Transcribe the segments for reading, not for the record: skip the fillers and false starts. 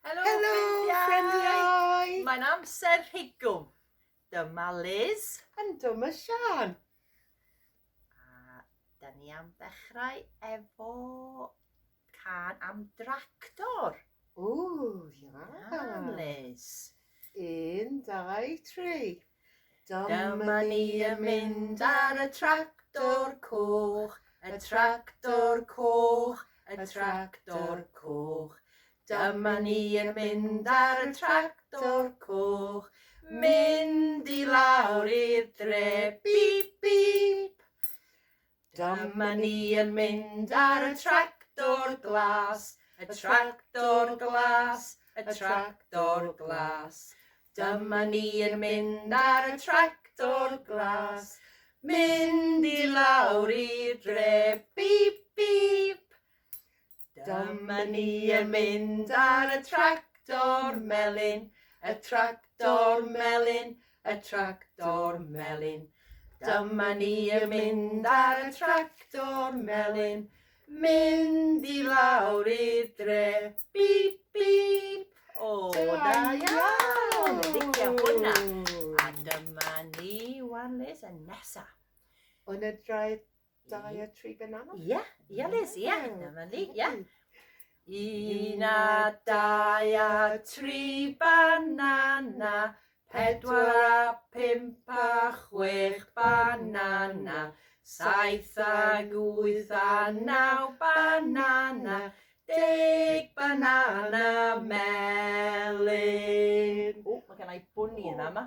Helo, Helo ffrindiau! ffrindiau! Mae'n amser rhigwm. Dyma Liz. And dyma Sian. A da ni am ddechrau efo can am dractor. Ww, ia. Iawn, Liz. Un, dau, tri. Dyma ni yn mynd ar y tractor coch, y tractor coch, y tractor coch. Dyma ni yn mynd ar y tractor coch, mynd i lawr i'r dre, bip bip. Dyma ni yn mynd ar y tractor glas, y tractor glas, y tractor glas. Dyma ni yn mynd ar y tractor glas, mynd i lawr i'r dre, bip bip. Dyma ni yn mynd ar y tractor melyn, y tractor melyn, y tractor melyn. Dyma ni yn mynd ar y tractor melyn, mynd i lawr i'r dre, bip bip. O, da iawn! Licio hwnna. A dyma ni, wan Liz, y nesa. Yn y dre dau a tri banana? Ie, ie Liz, ie. Dyma ni, ie. Un a dau a tri banana, pedwar a pump a chwech banana, saith ag wyth a naw banana, deg banana melyn. O, mae gen i bwni yna yma.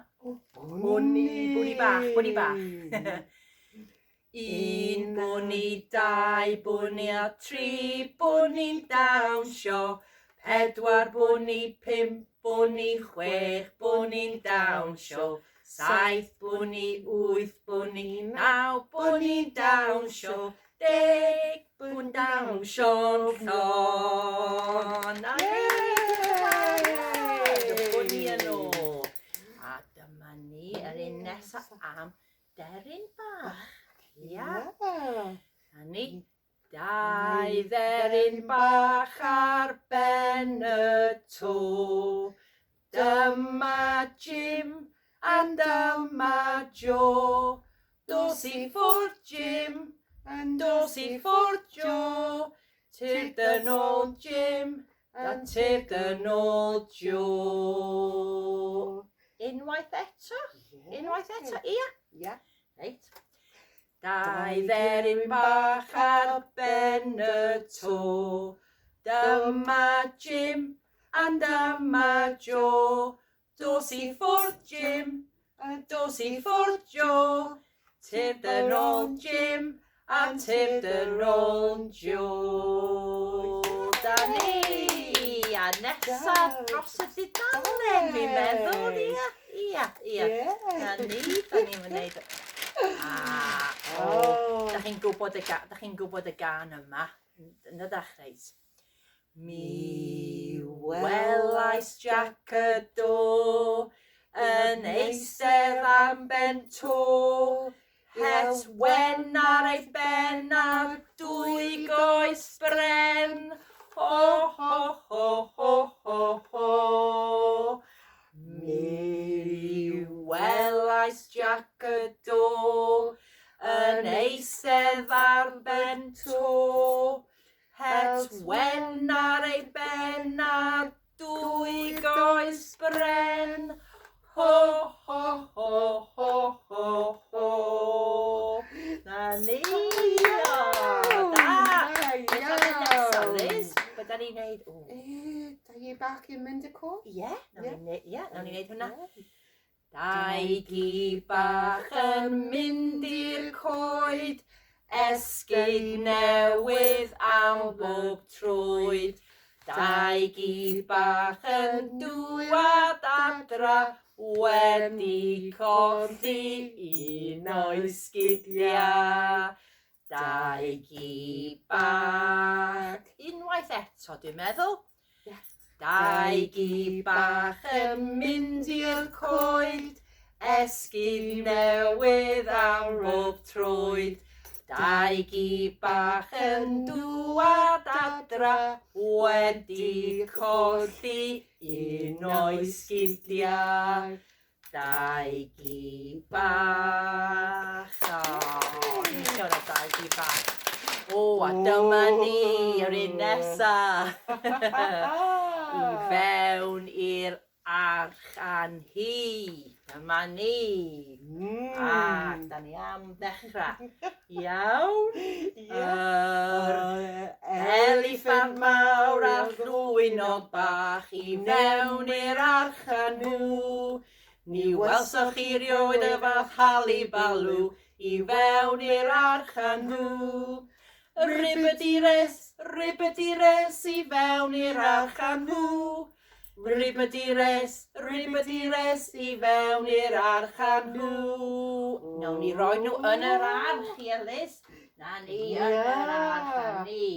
Bwni. Bwni bach, bwni bach. Un bwni, dau bwni a tri bwni'n dawnsio. Pedwar bwni, pump bwni, chwech bwni'n dawnsio. Saith bwni, wyth bwni, naw bwni'n dawnsio. Deg bwni'n dawnsio'n llon. A Yay! Bwni yn ôl. A dyma ni, yr un nesaf am deryn bach. Ia. A ni. Dau dderyn bach ar ben y to. Dyma Jim a dyma Joe. Dos i ffwrdd Jim, and dos i ffwrdd Joe. Tyrd yn ôl Jim, a tyrd yn ôl Joe. Unwaith eto, unwaith eto, ia. Ia. Reit. Dau dderyn bach ar ben y to. Dyma Jim a dyma Joe. Dos i ffwrdd Jim, a dos i ffwrdd Joe. Tyrd yn ôl Jim, a tyrd yn ôl Joe. Da ni! A nesa dros y dudalen, fi'n meddwl, ia, ia, ia. Da ni, da ni'n mynd Ah, o, da chi'n gwybod y, da chi'n gwybod y gan yma, yn ydach, reit? Mi welais Jac y do yn eistedd am ben to, het wen ar ei ben a dwy goes bren. Ho, ho, ho, ho, ho, ho. Mi welais Jac y do yn eistedd ar ben to, het wen ar ei ben a dwy goes bren. Ho, ho, ho, ho, ho, ho. Na ni! O, da! Beth am y nesaf, Liz? Be da ni'n neud? O, Da i bach yn mynd y co? Ie, nawn ni ie, nawn ni neud hwnna. Dau gi bach yn mynd i'r coed, esgid newydd am bob troed. Dau gi bach yn dŵad adra, wedi colli un o'i sgidiau. Dau gi bach. Unwaith eto, dwi'n meddwl. Dau gi bach yn mynd i'r coed, esgid newydd am bob troed. Dau gi bach yn dŵad adra wedi colli un o'i sgidiau. Dau gi bach. O, ni'n siarad am dau gi bach. O, a dyma ni, yr un nesa. I fewn i'r arch â ni. Dyma ni. A da ni am ddechrau. Iawn? Yr eliffant mawr a'r llwynog bach i mewn i'r arch â nhw. Ni welsoch chi rioed y fath halibalw i fewn i'r arch â nhw. Ribydires, ribydires i fewn i'r arch â nhw. Ribydires, ribydires i fewn i'r arch â nhw. Nawn ni roi nhw yn yr arch, ie Liz? Na ni, yn yr arch â ni.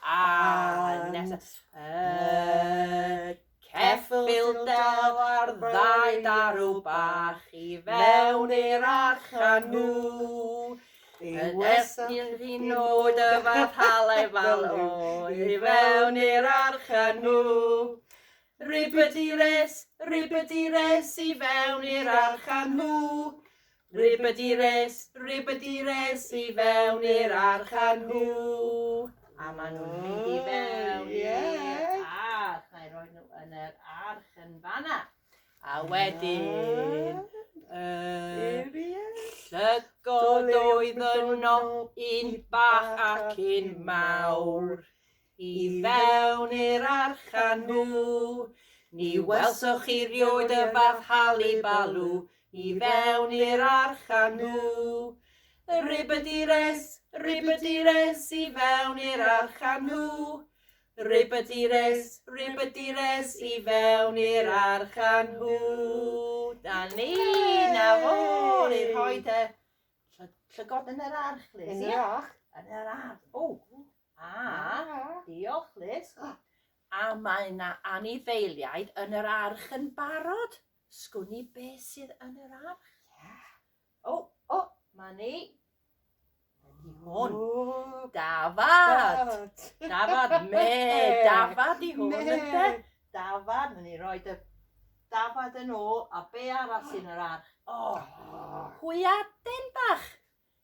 A nesa. Y ceffyl del a'r ddau darw bach i fewn i'r arch â nhw. Yn nod y fath halau fel o i fewn i'r arch â nhw. Ribydires, ribydires i fewn i'r arch â nhw. Ribydires, ribydires i fewn i'r arch â nhw. A maen nhw'n mynd i fewn i'r arch. Na i roi nhw yn yr arch yn fanna. A wedyn, y llygod oedd yno, un bach ac un mawr, i fewn i'r arch â nhw. Ni welsoch chi rioed y fath halibalw, i fewn i'r arch â nhw. Ribydires, ribydires, i fewn i'r arch â nhw. Ribydires, ribydires, i fewn i'r arch â nhw. Da ni, na fo, ni'n rhoi y llygod yn yr arch, Liz. Yn yr arch? Yn yr arch. O, a, diolch, Liz. A mae yna anifeiliaid yn yr arch yn barod. Sgwn i beth sydd yn yr arch. O, o, mae ni. Ydy hwn. Dafad. Dafad, me, dafad i hwn, ynde? Dafad, nawn ni roi y dafad yn ôl, a be arall sy'n yr arch? O, hwyaden bach.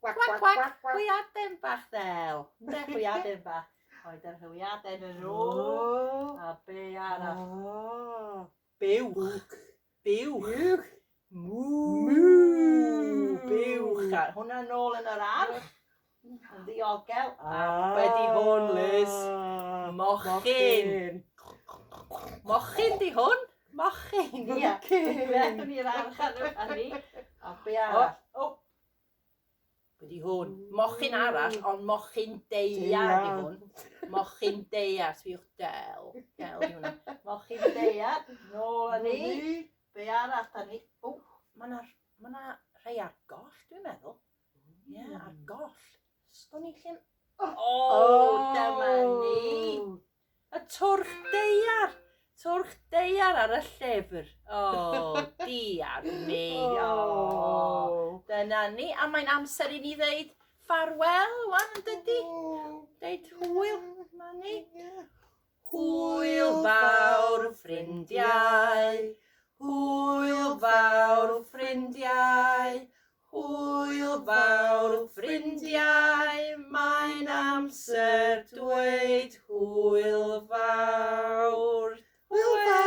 Cwac, Cwac, cwac, hwyaden bach ddel. Ynde, hwyaden bach. Rhoid yr hwyaden yn ôl. A be arall? Buwch. Buwch. Mŵ. Buwch. A hwnna nôl yn yr arch. Yn ddiogel. A be di hwn, Liz? Mochyn. Mochyn di hwn. Mochyn, ia. Fewn i'r arch â ni. A be arall? O. Be di hwn? Mochyn arall, ond mochyn deiar di hwn. Mochyn deiar, sbiwch del. Del di hwnna. Mochyn deiar, nôl â ni. Be arall da ni? O, mae yna ma 'na rhai ar goll, dwi'n meddwl. Ie, yeah, ar goll. Sgwn i lle... O, dyma ni. Y twrch deiar. Twrch deiar ar y llyfr. O, diar mi. O. Dyna ni. A mae'n amser i ni ddeud ffarwel, wan, yn dydi? Deud hwyl, ma ni. Hwyl fawr, ffrindiau. Hwyl fawr, ffrindiau. Hwyl fawr, ffrindiau. Mae'n amser dweud hwyl fawr. Hwyl fawr!